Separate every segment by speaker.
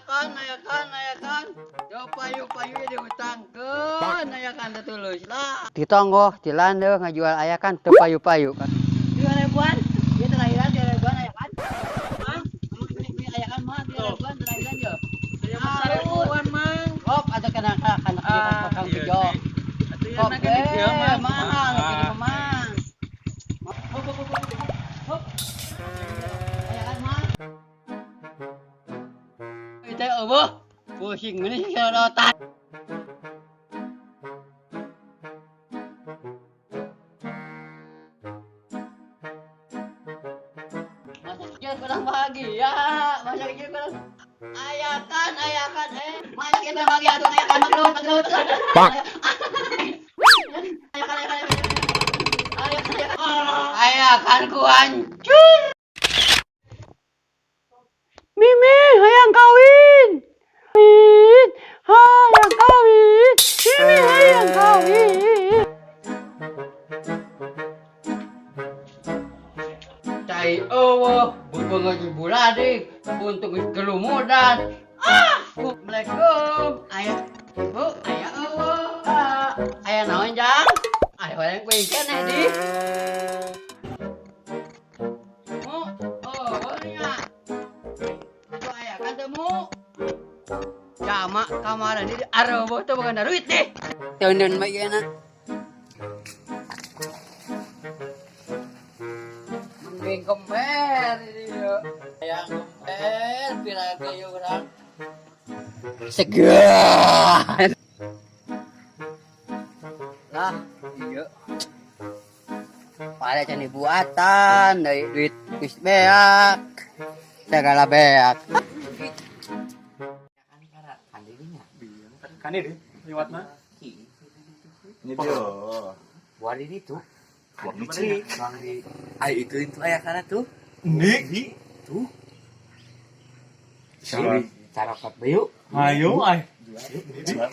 Speaker 1: Ayakan, ayakan, ayakan. Yo payu-payu diutangkeun, ayakan teu tulus lah. Ti tonggoh, ti landeuh ngajual ayakan teu payu-payu. 2 ribuan, ieu terakhiran 2 ribuan ayakan. Mang, beli ayakan mah 2 ribuan terakhiran yo.
Speaker 2: Ribuan, Mang.
Speaker 1: Hop, ada kena kana
Speaker 2: Ah,
Speaker 1: kang
Speaker 2: iya,
Speaker 1: bejo.
Speaker 2: Atuh
Speaker 1: Hop,
Speaker 2: ya gini dia,
Speaker 1: eh,
Speaker 2: Mang.
Speaker 1: mahal
Speaker 2: Ah.
Speaker 1: kitu mah. Hop, hop, hop, hop. Hop. Ayakan mah. Itu eueuh. Pusing ini sorotan. Masa kecil kurang bahagia, masa kecil kurang ayakan, ayakan, eh, masa kecil kurang bahagia tuh ayakan, magrut, magrut,
Speaker 3: Bang.
Speaker 1: ayakan, ayakan, ayakan, ayakan, ayakan ku hancur. Mimi, hayang kawin. Kawin, hayang kawin. Mimi, hayang kawin. Cai eueuh, butuh ngaji buladik, untuk kerumunan. Ah, Assalamualaikum. Aya, Ibu, aya eueuh. Ah, aya naon jang? Aya hoyong kuing keneh di. Mu, oh, nya. Itu aya kan teu mu. Jama kamaran di aroboh teu boga duit deh. Teundeun bae ieu na. Mending kemer ieu. Hayang kemer pira ge urang. Segan. Lah, iya. Pada can dibuatan dari duit geus beak. Segala beak.
Speaker 2: Kan ini liwatna.
Speaker 4: Ini dia.
Speaker 5: Buat ini tuh.
Speaker 4: Buang di
Speaker 5: Bang di. Ayo itu aya kana tuh.
Speaker 4: Ini.
Speaker 5: Tuh.
Speaker 4: Siapa?
Speaker 5: Carakat bayu.
Speaker 2: Ayo, ay.
Speaker 4: Jual.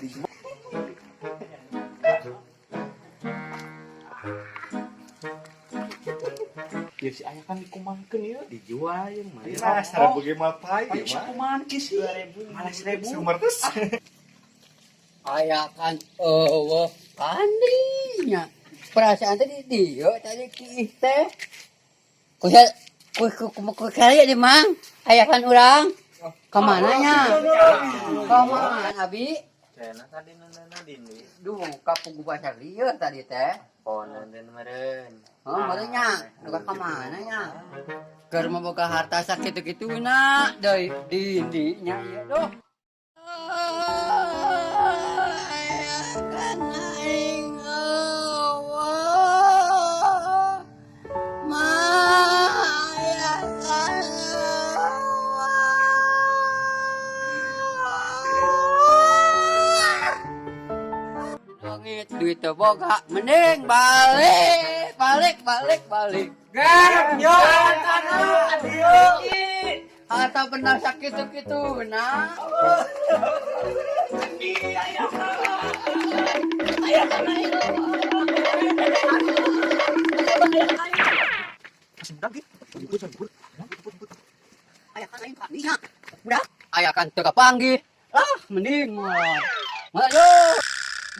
Speaker 2: Ya si aya kan dikumahakeun ieu.
Speaker 5: Dijual yang mana?
Speaker 4: Nah, secara bagaimana pai
Speaker 2: Ayo si
Speaker 4: mah.
Speaker 2: kumaha sih? Malah 1000.
Speaker 4: Sumber terus.
Speaker 1: Ayakan eueuh kandinya. Perasaan tadi dia tadi kiih teh. Kuya ku ku ku ku kaya di mang. Ayakan urang. Kemana nya? Kemana Abi?
Speaker 6: Cenah tadi nana dindi.
Speaker 1: Duh, kapu pasar lieur tadi teh.
Speaker 6: Oh, nana meureun.
Speaker 1: Oh, meureun nya. Duka kamana nya? Keur boga harta sakitu-kituna deui di nya ieu duh. Ayakan aing eueuh. Ma, ayakan eueuh. Langit duit teu boga mending balik balik balik balik.
Speaker 2: Gem, yo.
Speaker 1: Harta benda sakitu-kitu nah. Ayakan aing. Ayakan aing kaninya. Udah, ayakan teu kapanggih. Ah, mending mah. Aduh.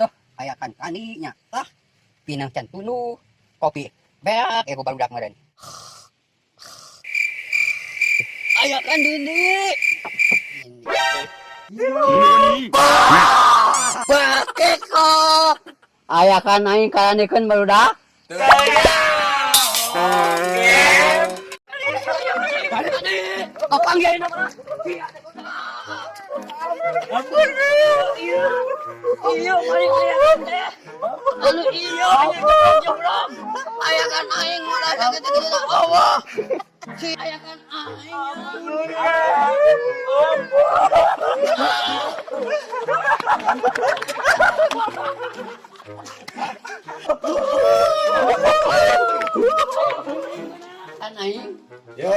Speaker 1: Duh, ayakan kaninya. Ah, pinang can tunu, kopi beak ku barudak meureun. Ayakan dindi. Bakekok. Ayakan aing karanikeun barudak. Kapanggih ayeuna mah. Iya, mari ayakan teh. Anu iya, jeblok. Ayakan aing ulah sakitu-kitu eueuh. Si ayakan aing. Kan aing.
Speaker 4: Ya.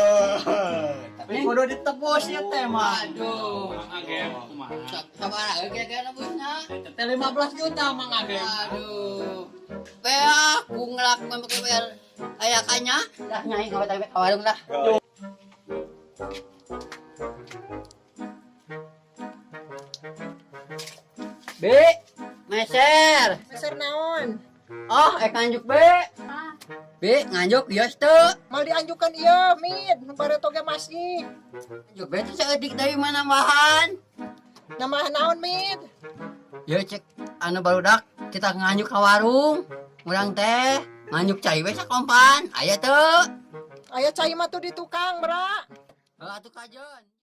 Speaker 2: Tapi kudu ditebus ya teh mah.
Speaker 1: Aduh.
Speaker 2: Mang Agem kumaha?
Speaker 1: Sabaraha kira-kira nebusna?
Speaker 2: Teh 15 juta Mang Agem.
Speaker 1: Aduh. Beak, ku ngelak make bayar ayakannya. Lah nyai ka warung lah. B, meser.
Speaker 2: Meser naon?
Speaker 1: Oh, nganjuk B. B, nganjuk ieu teu.
Speaker 2: Mal dianjukan ieu, Mid, nu bareto ge masih.
Speaker 1: Nganjuk B teh saeutik deui mah nambahan.
Speaker 2: Nambahan naon, Mid?
Speaker 1: Ya cek anu barudak kita nganjuk ka warung. Urang teh nganjuk cai we sakompan. Aya teu?
Speaker 2: Aya cai mah tuh di tukang, Bra.
Speaker 1: Heuh atuh kajeun.